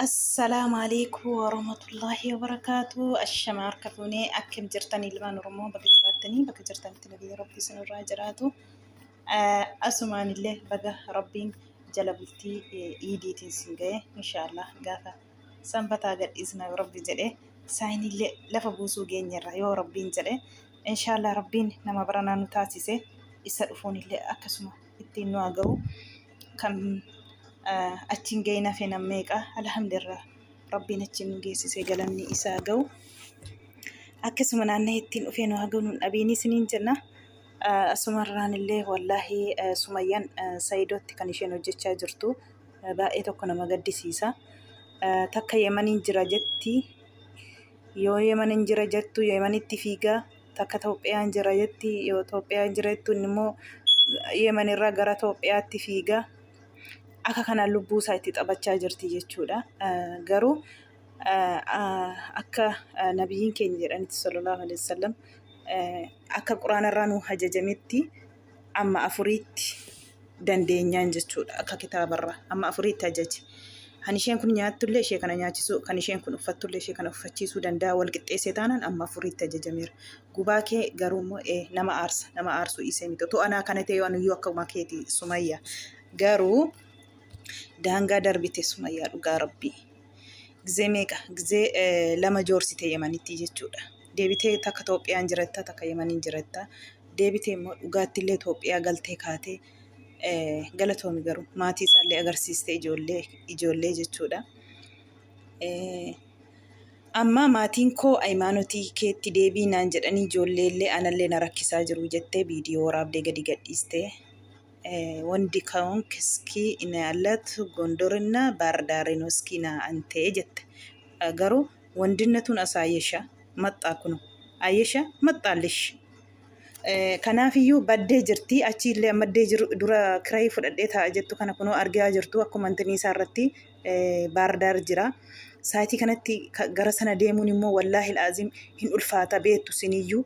Assalaamu alaikum warahmatullaahi wabarakaatu. Ashama harka fuunee akkam jirtan ilmaan Oromoo bakka jiraattanii bakka jirtanitti nagaya Rabbii isinirraa jiraatu. Asumaan illee baga Rabbiin jala bultii iidiitiin isin ga'e inshaallah gaafa sanbataa gadhiisna Rabbi jedhe saayinillee lafa buusuu geenyerra yoo Rabbiin jedhe inshaallah Rabbiin nama baranaa nu taasise isa dhufuunillee akkasuma ittiin nu haa ga'u. Kan achiin ga'in hafe nam meeqa alhamdulillah Rabbiin achiin nu geessise galanni isaa ga'u. Akkasuma naanna'ee ittiin dhufee nu haa ga'u nun dhabiin isiniin jenna. Asumarraan illee wallaahi Sumayyaan Sayidootti kan isheen hojjechaa jirtu baay'ee tokko nama gaddisiisa. Takka Yemaniin jira jetti. Yoo Yemaniin jira jettu Yemanitti fiigaa. Takka Toophiyaan jira jetti. Yoo Toophiyaan jira jettu inni immoo Yemenirraa gara Toophiyaatti fiiga. Akka kanaan lubbuu isaa itti taphachaa jirti jechuudha. Garuu akka nabiyyiin keenya jedhanitti sallallahu alaihi wasallam akka quraanarraa nu ajajametti amma afuriitti dandeenyaan jechuudha akka kitaabarraa amma afuriitti ajaje. Kan isheen kun nyaattullee ishee kana nyaachisuu, kan isheen kun uffattullee ishee kana uffachiisuu danda'a wal qixxeessee taanaan amma afuriitti ajajameera. Gubaa kee garuu immoo nama aarsa, nama aarsuu dhiisee miti. Otoo anaa kana ta'e anuyyuu akkuma keeti Sumayya. Garuu daangaa darbite Sumayyaa dhugaa rabbii. Gizee meeqa? Gizee lama joorsite Yemanitti jechuudha. Deebitee takka Itoophiyaan jiratta takka Yemaniin jiratta. Deebitee immoo dhugaatti illee Itoophiyaa galtee kaatee galatoomi garuu maatii isaallee agarsiiste ijoollee ijoollee jechuudha. Amma maatiin koo hayimaanotii keetti deebii naan jedhanii ijoollee illee anallee na rakkisaa jiru jettee viidiyoo waraabdee gadi gadhiiste. Wondi kaonk iski inaalat gondorinna baardaarinoski naa antee jette. Garuu wondinnatuun asaayesha maxxaa kuno ayesha maxxaallish. Kanaafiyyuu baddee jirti. Achi illee ammaddee jiru dura kirayii fudhadhee taa'a jettu kana kunoo argaa jirtu akkuma intinii isaa irratti baardaar jira. Saayitii kanatti gara sana deemuun immoo wallaahi laazim hin ulfaata beektu siniyyuu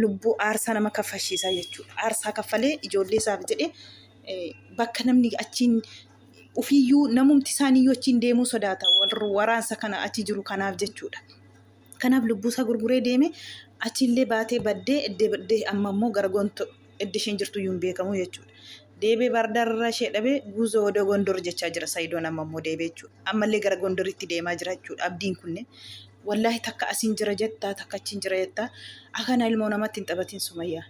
lubbuu aarsaa nama kaffashiisaa jechuudha. Aarsaa kaffalee ijoollee isaaf jedhee bakka namni achiin ofiiyyuu namumti isaaniiyyuu achiin deemuu sodaata waraansa kana achi jiru kanaaf jechuudha. Kanaaf lubbuu isaa gurguree deeme achiillee baatee baddee eddee baddee amma immoo gara gonto edda isheen jirtu iyyuu hin beekamu jechuudha. Deebee baardaarraa ishee dhabee guuzoo wada gondor jechaa jira Sayidoon amma immoo deebee jechuudha. Ammallee gara gondoritti deemaa jira jechuudha abdiin kunne. Wallaahi takka asiin jira jettaa takka achiin jira jettaa akana ilmoo namatti hin taphatin Sumayyaa.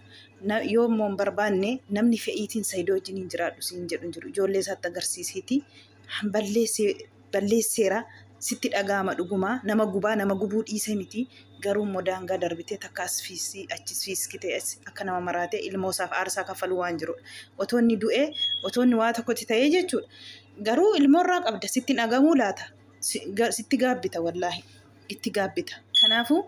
Yoo immoo hin barbaanne namni fe'iitiin Sayidoo wajjin hin jiraadhu siin jedhu hin jiru. Ijoollee isaatti agarsiisiiti balleessee balleesseera sitti dhaga'ama dhugumaa nama gubaa nama gubuu dhiisee miti garuu immoo daangaa darbitee takka as fiissii achis fiiskitee as akka nama maraatee ilmoo isaaf aarsaa kaffaluu waan jirudha. Otoo inni du'ee otoo inni waa tokkotti ta'ee jechuudha. Garuu ilmoo irraa qabda sitti hin dhagamuu laata sitti gaabbita wallaahi itti gaabbita. Kanaafuu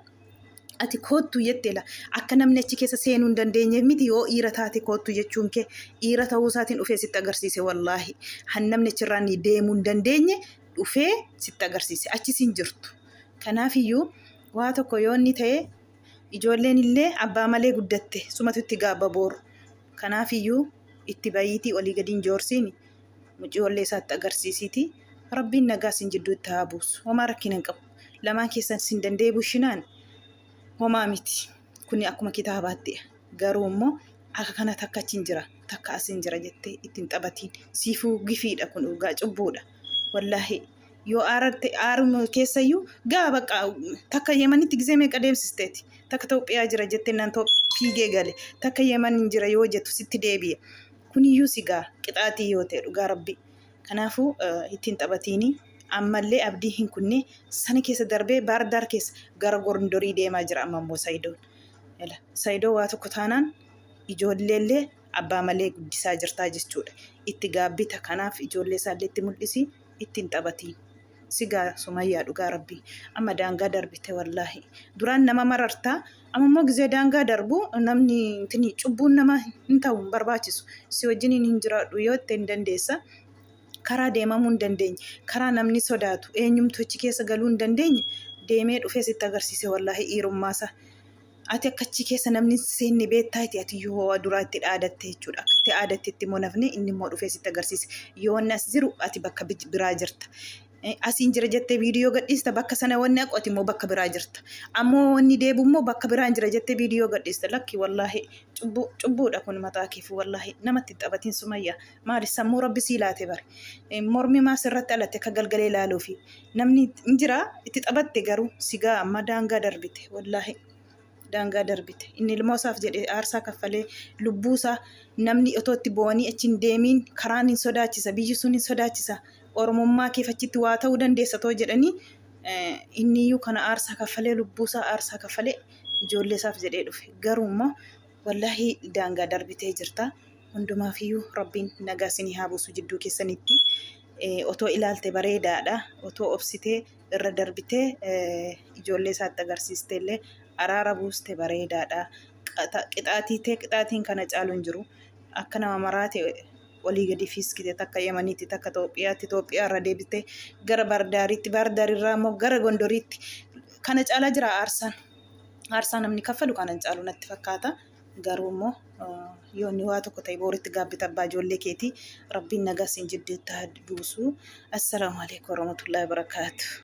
ati koottu jette la akka namni achi keessa seenuu hin dandeenyeef miti yoo dhiira taate koottu jechuun kee dhiira ta'uu isaatiin dhufee sitti agarsiise wallaahi han namni achirraa ni deemuu hin dandeenye dhufee sitti agarsiise achis hin jirtu kanaafiyyuu waa tokko yoo inni ta'e ijoolleen illee abbaa malee guddatte sumatu itti gaabba booru kanaafiyyuu itti bayiitii olii gadi hin joorsiini muciyoollee isaatti agarsiisiiti rabbiin nagaa isin jidduutti haa buusu homaa rakkina hin qabu lamaan keessan isin danda'ee bushinaan homaa miti kuni akkuma kitaabaatti garuu immoo akka kana takka achiin jira takka asiin jira jettee ittiin taphatiin siifuu gifiidha kun dhugaa cubbuudha wallaahi yoo aararte aaruma keessayyuu gaa bakka takka yemanitti gisee meeqa deemsisteeti takka Itoophiyaa jira jettee naan fiigee gale takka yeman hin jira yoo jettu sitti deebi'e kuniyyuu si gaa qixaatii yoo ta'e dhugaa rabbii kanaafuu ittiin taphatiini ammallee abdii hin kunne sana keessa darbee baardaar keessa gara gondorii deemaa jira amma immoo Sayidoon. Sayidoo waa tokko taanaan ijoolleellee abbaa malee guddisaa jirtaa jechuudha. Itti gaabbita kanaaf ijoollee isaallee itti mul'isi ittiin taphatiin. Sigaa Sumayyaa dhugaa rabbii amma daangaa darbite wallaahi. Duraan nama marartaa amma immoo gizee daangaa darbu namni intini cubbuun nama hin ta'u hin barbaachisu. Si wajjiniin hin jiraadhu yoo itti hin dandeessa. Karaa deemamuu hin dandeenye karaa namni sodaatu eenyumtu achi keessa galuu hin dandeenye deemee dhufee sitti agarsiise wallaahi dhiirummaasaa. Ati akka achi keessa namni hin seenne beektaa iti ati yoo duraa itti dhaadatte jechuudha. Akka itti aadatte itti immoo nafne inni immoo dhufee sitti agarsiise. Yoo inni as jiru ati bakka biraa jirta. Asiin jira jettee viidiyoo gadhiista bakka sana wanni haqu ati immoo bakka biraa jirta. Ammoo wanni deebu immoo bakka biraan jira jettee viidiyoo gadhiista. Lakki wallaahi cubbuu cubbuudha kun mataa keef wallaahi namatti hin taphatiin Sumayyaa. Maali sammuu rabbi sii laate bari. Mormi maa sirratti alate akka galgalee ilaaluufi. Namni hin jira itti taphatte garuu sigaa amma daangaa darbite wallaahi. Daangaa darbite. Inni ilmoo isaaf jedhee aarsaa kaffalee lubbuu isaa namni otoo itti boo'anii achi hin deemiin karaan hin sodaachisa biyyi sun hin sodaachisa oromummaa keef achitti waa ta'uu dandeessa otoo jedhanii inni iyyuu kana aarsaa kaffalee lubbuu isaa aarsaa kaffalee ijoollee isaaf jedhee dhufe. Garuu immoo wallaahi daangaa darbitee jirta. Hundumaafiyyuu rabbiin nagaa isinii haa buusu jidduu keessanitti. Otoo ilaalte bareedaadha. Otoo obsitee irra darbitee ijoollee isaatti agarsiiste illee araara buuste bareedaadha. Qixaatii tee qixaatiin kana caalu hin jiru. Akka nama maraate olii gadi fiiskite takka Yemaniitti takka Itoophiyaatti Itoophiyaa irra deebite gara Baardaariitti Baardaarirraa immoo gara Gondoriitti kana caalaa jira aarsaan. Aarsaa namni kaffalu kana hin caalu natti fakkaata. Garuu immoo yoo inni waa tokko ta'e booritti gaabbita abbaa ijoollee keetii rabbiin nagaa siin jidduutti haa buusu. Assalaamu alaikum warahmatullahi wabarakaatu.